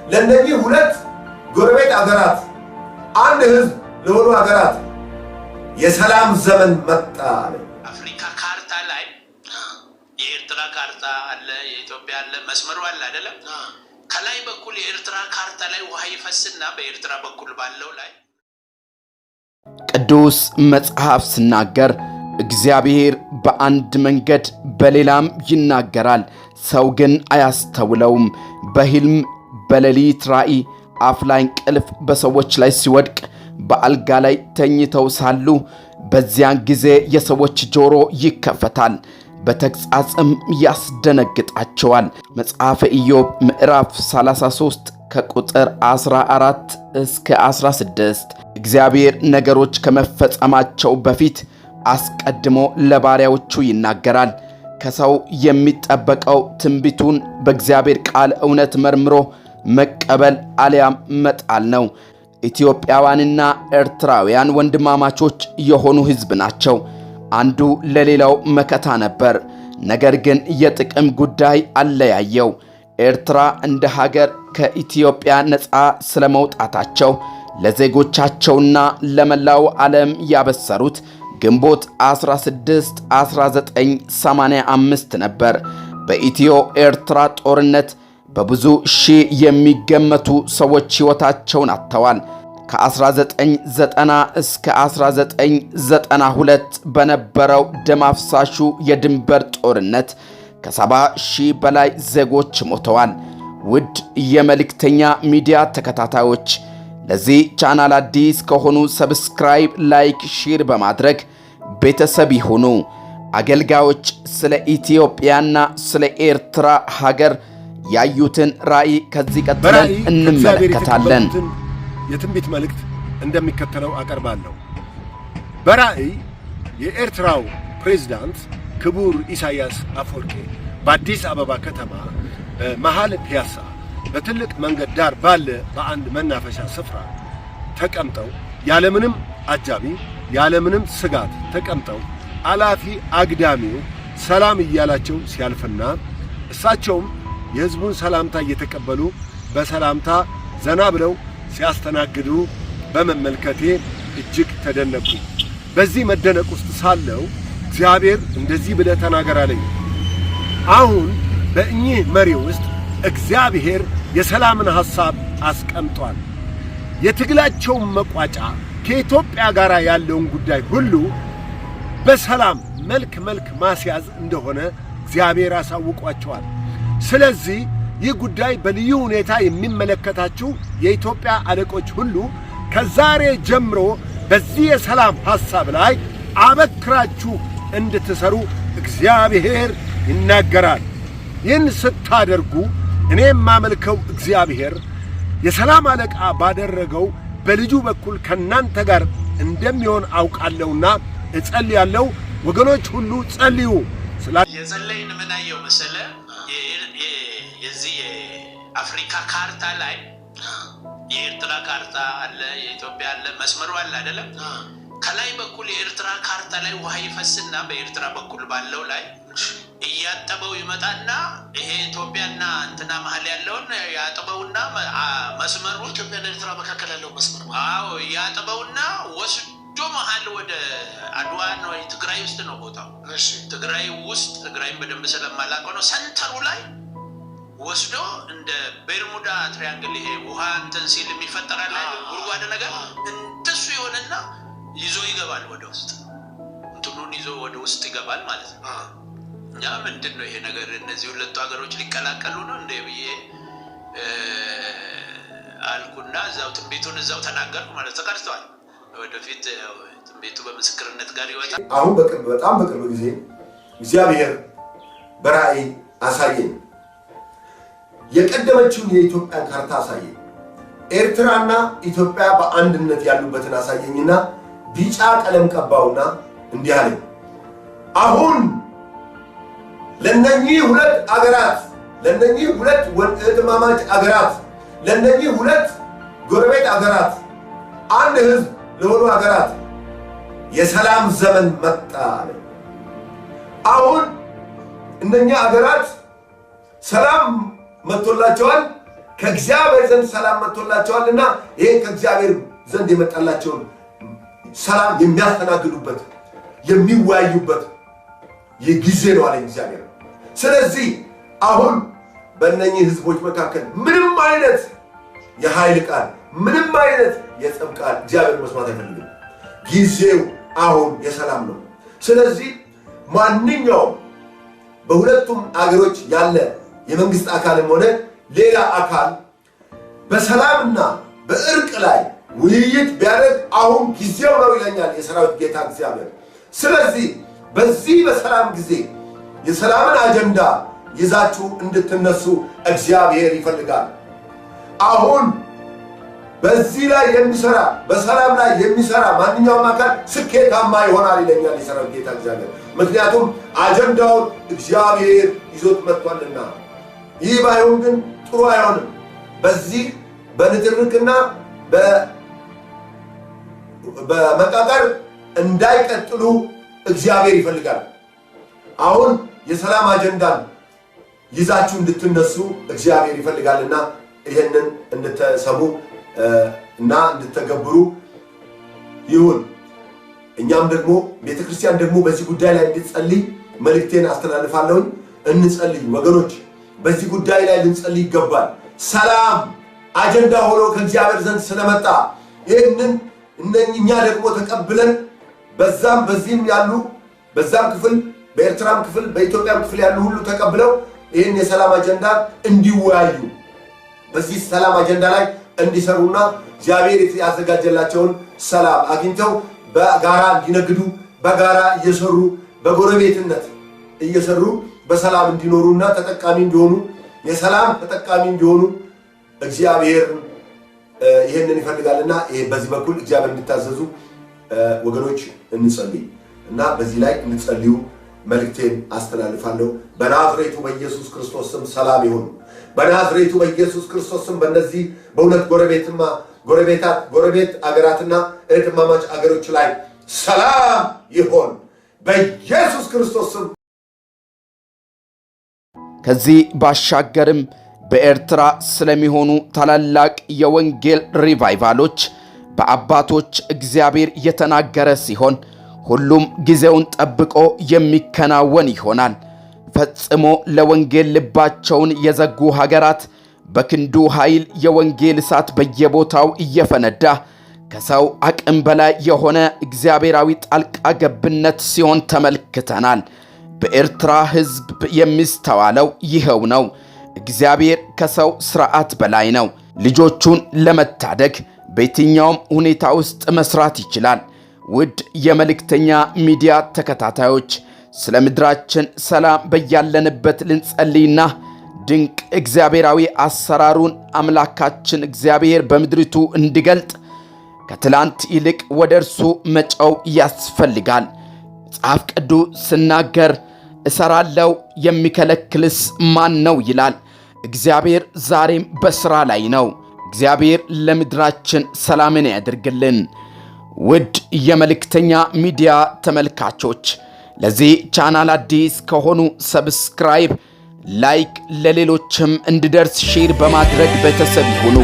ለእነኚህ ሁለት ጎረቤት አገራት፣ አንድ ህዝብ ለሆኑ አገራት የሰላም ዘመን መጣ አለ። አፍሪካ ካርታ ላይ የኤርትራ ካርታ አለ፣ የኢትዮጵያ አለ፣ መስመሩ አለ አይደለም? ከላይ በኩል የኤርትራ ካርታ ላይ ውሃ ይፈስና በኤርትራ በኩል ባለው ላይ ቅዱስ መጽሐፍ ሲናገር እግዚአብሔር በአንድ መንገድ በሌላም ይናገራል፣ ሰው ግን አያስተውለውም። በሕልም፣ በሌሊት ራእይ፣ አፍላ እንቅልፍ በሰዎች ላይ ሲወድቅ፣ በአልጋ ላይ ተኝተው ሳሉ በዚያን ጊዜ የሰዎች ጆሮ ይከፈታል፣ በተግሣጽም ያስደነግጣቸዋል። መጽሐፈ ኢዮብ ምዕራፍ 33 ከቁጥር 14 እስከ 16። እግዚአብሔር ነገሮች ከመፈጸማቸው በፊት አስቀድሞ ለባሪያዎቹ ይናገራል። ከሰው የሚጠበቀው ትንቢቱን በእግዚአብሔር ቃል እውነት መርምሮ መቀበል አሊያም መጣል ነው። ኢትዮጵያውያንና ኤርትራውያን ወንድማማቾች የሆኑ ሕዝብ ናቸው። አንዱ ለሌላው መከታ ነበር። ነገር ግን የጥቅም ጉዳይ አለያየው። ኤርትራ እንደ ሀገር ከኢትዮጵያ ነፃ ስለመውጣታቸው ለዜጎቻቸውና ለመላው ዓለም ያበሰሩት ግንቦት 16 1985 ነበር። በኢትዮ ኤርትራ ጦርነት በብዙ ሺህ የሚገመቱ ሰዎች ሕይወታቸውን አጥተዋል። ከ1990 እስከ 1992 በነበረው ደም አፍሳሹ የድንበር ጦርነት ከ70 ሺህ በላይ ዜጎች ሞተዋል። ውድ የመልእክተኛ ሚዲያ ተከታታዮች፣ ለዚህ ቻናል አዲስ ከሆኑ subscribe፣ like፣ share በማድረግ ቤተሰብ ይሁኑ። አገልጋዮች ስለ ኢትዮጵያና ስለ ኤርትራ ሀገር ያዩትን ራእይ ከዚህ ቀጥለን በራእይ ከእግዚአብሔር እንመለከታለን። የተቀበልኩትን የትንቢት መልእክት እንደሚከተለው አቀርባለሁ። በራእይ የኤርትራው ፕሬዝዳንት ክቡር ኢሳያስ አፈወርቂ በአዲስ አበባ ከተማ በመሃል ፒያሳ በትልቅ መንገድ ዳር ባለ በአንድ መናፈሻ ስፍራ ተቀምጠው፣ ያለምንም አጃቢ፣ ያለምንም ስጋት ተቀምጠው፣ አላፊ አግዳሚው ሰላም እያላቸው ሲያልፍና እሳቸውም የሕዝቡን ሰላምታ እየተቀበሉ በሰላምታ ዘና ብለው ሲያስተናግዱ በመመልከቴ እጅግ ተደነቅኩ። በዚህ መደነቅ ውስጥ ሳለሁ እግዚአብሔር እንደዚህ ብለህ ተናገር አለኝ። አሁን በእኚህ መሪ ውስጥ እግዚአብሔር የሰላምን ሐሳብ አስቀምጧል። የትግላቸውን መቋጫ፣ ከኢትዮጵያ ጋር ያለውን ጉዳይ ሁሉ በሰላም መልክ ማስያዝ እንደሆነ እግዚአብሔር አሳውቋቸዋል። ስለዚህ ይህ ጉዳይ በልዩ ሁኔታ የሚመለከታችሁ የኢትዮጵያ አለቆች ሁሉ ከዛሬ ጀምሮ በዚህ የሰላም ሐሳብ ላይ አበክራችሁ እንድትሰሩ እግዚአብሔር ይናገራል። ይህን ስታደርጉ እኔ የማመልከው እግዚአብሔር የሰላም አለቃ ባደረገው በልጁ በኩል ከእናንተ ጋር እንደሚሆን አውቃለሁና እጸልያለሁ። ወገኖች ሁሉ ጸልዩ። የጸለይን ምን አየው መሰለ? የዚህ የአፍሪካ ካርታ ላይ የኤርትራ ካርታ አለ፣ የኢትዮጵያ አለ፣ መስመሩ አለ አይደለም? ከላይ በኩል የኤርትራ ካርታ ላይ ውሃ ይፈስና በኤርትራ በኩል ባለው ላይ እያጠበው ይመጣና ይሄ ኢትዮጵያና እንትና መሀል ያለውን ያጥበውና መስመሩ ኢትዮጵያና ኤርትራ መካከል ያለው መስመር ማለት። አዎ፣ ያጥበውና ወስዶ መሀል ወደ አድዋ ነው፣ ትግራይ ውስጥ ነው ቦታው። ትግራይ ውስጥ፣ ትግራይን በደንብ ስለማላውቀው ነው። Center ኡ ላይ ወስዶ እንደ Bermuda Triangle ይሄ ውሃ እንትን ሲል የሚፈጠራል አይደል? ጉድጓድ ነገር፣ እንደሱ የሆነና ይዞ ይገባል ወደ ውስጥ፣ እንትኑን ይዞ ወደ ውስጥ ይገባል ማለት ነው። እኛ ምንድን ነው ይሄ ነገር? እነዚህ ሁለቱ ሀገሮች ሊቀላቀሉ ነው እንደ ብዬ አልኩና እዛው ትንቢቱን እዛው ተናገርኩ ማለት፣ ተቀርተዋል። ወደፊት ያው ትንቢቱ በምስክርነት ጋር ይወጣል። አሁን በቅርብ፣ በጣም በቅርብ ጊዜ እግዚአብሔር በራእይ አሳየኝ። የቀደመችውን የኢትዮጵያን ካርታ አሳየኝ። ኤርትራና ኢትዮጵያ በአንድነት ያሉበትን አሳየኝና ቢጫ ቀለም ቀባውና እንዲህ አለኝ። አሁን ለነኚህ ሁለት አገራት፣ ለነኚህ ሁለት እህትማማች አገራት፣ ለነኚህ ሁለት ጎረቤት አገራት፣ አንድ ህዝብ ለሆኑ አገራት የሰላም ዘመን መጣ አለ። አሁን እነኛ አገራት ሰላም መጥቶላቸዋል። ከእግዚአብሔር ዘንድ ሰላም መጥቶላቸዋልና ይህን ከእግዚአብሔር ዘንድ የመጣላቸውን ሰላም የሚያስተናግዱበት፣ የሚወያዩበት ይህ ጊዜ ነው አለኝ እግዚአብሔር። ስለዚህ አሁን በእነኚህ ህዝቦች መካከል ምንም አይነት የኃይል ቃል፣ ምንም አይነት የጸብ ቃል እግዚአብሔር መስማት አይፈልግም። ጊዜው አሁን የሰላም ነው። ስለዚህ ማንኛውም በሁለቱም አገሮች ያለ የመንግስት አካልም ሆነ ሌላ አካል በሰላምና በእርቅ ላይ ውይይት ቢያደርግ አሁን ጊዜው ነው ይለኛል የሰራዊት ጌታ እግዚአብሔር። ስለዚህ በዚህ በሰላም ጊዜ የሰላምን አጀንዳ ይዛችሁ እንድትነሱ እግዚአብሔር ይፈልጋል። አሁን በዚህ ላይ የሚሰራ፣ በሰላም ላይ የሚሰራ ማንኛውም አካል ስኬታማ ይሆናል ይለኛል የሰራዊት ጌታ እግዚአብሔር። ምክንያቱም አጀንዳውን እግዚአብሔር ይዞት መጥቷልና። ይህ ባይሆን ግን ጥሩ አይሆንም። በዚህ በንትርክና በመቃቀር እንዳይቀጥሉ እግዚአብሔር ይፈልጋል። አሁን የሰላም አጀንዳን ይዛችሁ እንድትነሱ እግዚአብሔር ይፈልጋልና ይህንን እንድትሰሙ እና እንድትተገብሩ ይሁን። እኛም ደግሞ ቤተክርስቲያን ደግሞ በዚህ ጉዳይ ላይ እንድትጸልይ መልእክቴን አስተላልፋለሁኝ። እንጸልይ ወገኖች፣ በዚህ ጉዳይ ላይ ልንጸልይ ይገባል። ሰላም አጀንዳ ሆኖ ከእግዚአብሔር ዘንድ ስለመጣ ይህንን እኛ ደግሞ ተቀብለን በዛም በዚህም ያሉ፣ በዛም ክፍል፣ በኤርትራም ክፍል፣ በኢትዮጵያም ክፍል ያሉ ሁሉ ተቀብለው ይህን የሰላም አጀንዳ እንዲወያዩ፣ በዚህ ሰላም አጀንዳ ላይ እንዲሰሩና እግዚአብሔር ያዘጋጀላቸውን ሰላም አግኝተው በጋራ እንዲነግዱ፣ በጋራ እየሰሩ፣ በጎረቤትነት እየሰሩ በሰላም እንዲኖሩና ተጠቃሚ እንዲሆኑ፣ የሰላም ተጠቃሚ እንዲሆኑ እግዚአብሔር ይህንን ይፈልጋልና በዚህ በኩል እግዚአብሔር እንዲታዘዙ ወገኖች እንጸልይ እና በዚህ ላይ እንጸልዩ መልእክቴን አስተላልፋለሁ። በናዝሬቱ በኢየሱስ ክርስቶስ ስም ሰላም ይሁን። በናዝሬቱ በኢየሱስ ክርስቶስ ስም በእነዚህ በሁለት ጎረቤትማ ጎረቤታት ጎረቤት አገራትና እህትማማች አገሮች ላይ ሰላም ይሁን በኢየሱስ ክርስቶስ ስም። ከዚህ ባሻገርም በኤርትራ ስለሚሆኑ ታላላቅ የወንጌል revival ኦች በአባቶች እግዚአብሔር የተናገረ ሲሆን ሁሉም ጊዜውን ጠብቆ የሚከናወን ይሆናል። ፈጽሞ ለወንጌል ልባቸውን የዘጉ ሀገራት በክንዱ ኃይል የወንጌል እሳት በየቦታው እየፈነዳ ከሰው አቅም በላይ የሆነ እግዚአብሔራዊ ጣልቃ ገብነት ሲሆን ተመልክተናል። በኤርትራ ሕዝብ የሚስተዋለው ይኸው ነው። እግዚአብሔር ከሰው ሥርዓት በላይ ነው። ልጆቹን ለመታደግ በየትኛውም ሁኔታ ውስጥ መስራት ይችላል። ውድ የመልእክተኛ ሚዲያ ተከታታዮች፣ ስለ ምድራችን ሰላም በያለንበት ልንጸልይና ድንቅ እግዚአብሔራዊ አሰራሩን አምላካችን እግዚአብሔር በምድሪቱ እንዲገልጥ ከትላንት ይልቅ ወደ እርሱ መጮህ ያስፈልጋል። መጽሐፍ ቅዱስ ስናገር "እሰራለው፣ የሚከለክልስ ማን ነው?" ይላል። እግዚአብሔር ዛሬም በሥራ ላይ ነው። እግዚአብሔር ለምድራችን ሰላምን ያድርግልን። ውድ የመልእክተኛ ሚዲያ ተመልካቾች፣ ለዚህ ቻናል አዲስ ከሆኑ subscribe፣ like፣ ለሌሎችም እንዲደርስ share በማድረግ ቤተሰብ ይሁኑ።